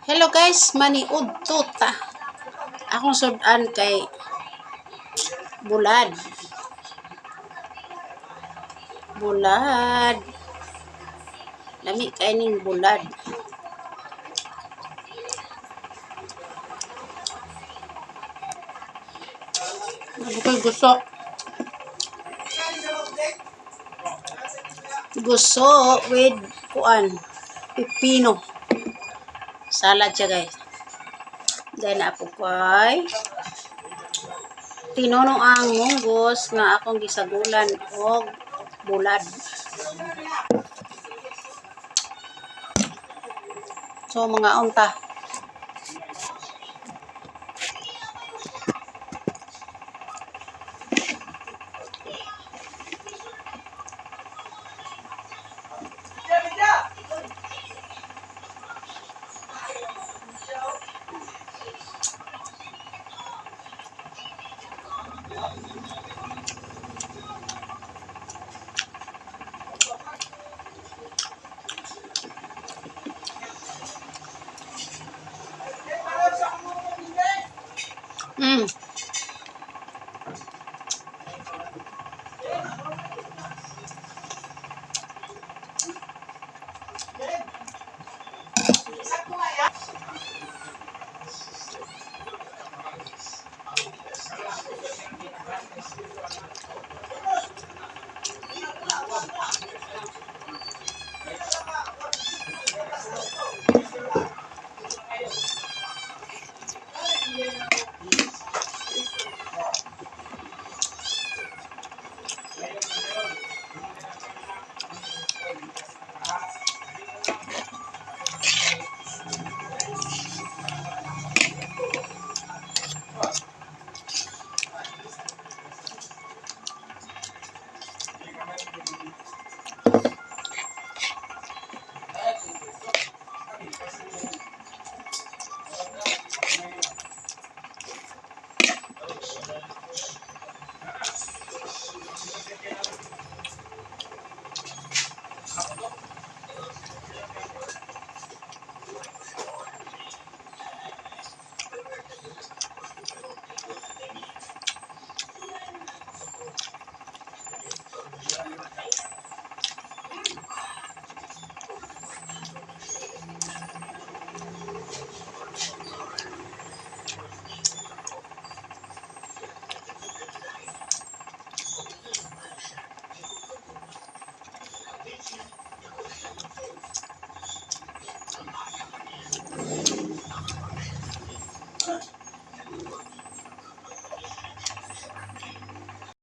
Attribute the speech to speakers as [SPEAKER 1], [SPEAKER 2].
[SPEAKER 1] Hello guys, maniudto ta. Akong sudan kay bulad. Bulad. Lami kay ning bulad. Ano gusto? Gusto with kuan pipino. Salad siya, guys. Then ako kay tinono ang munggos nga akong gisagulan og bulad. So mga unta.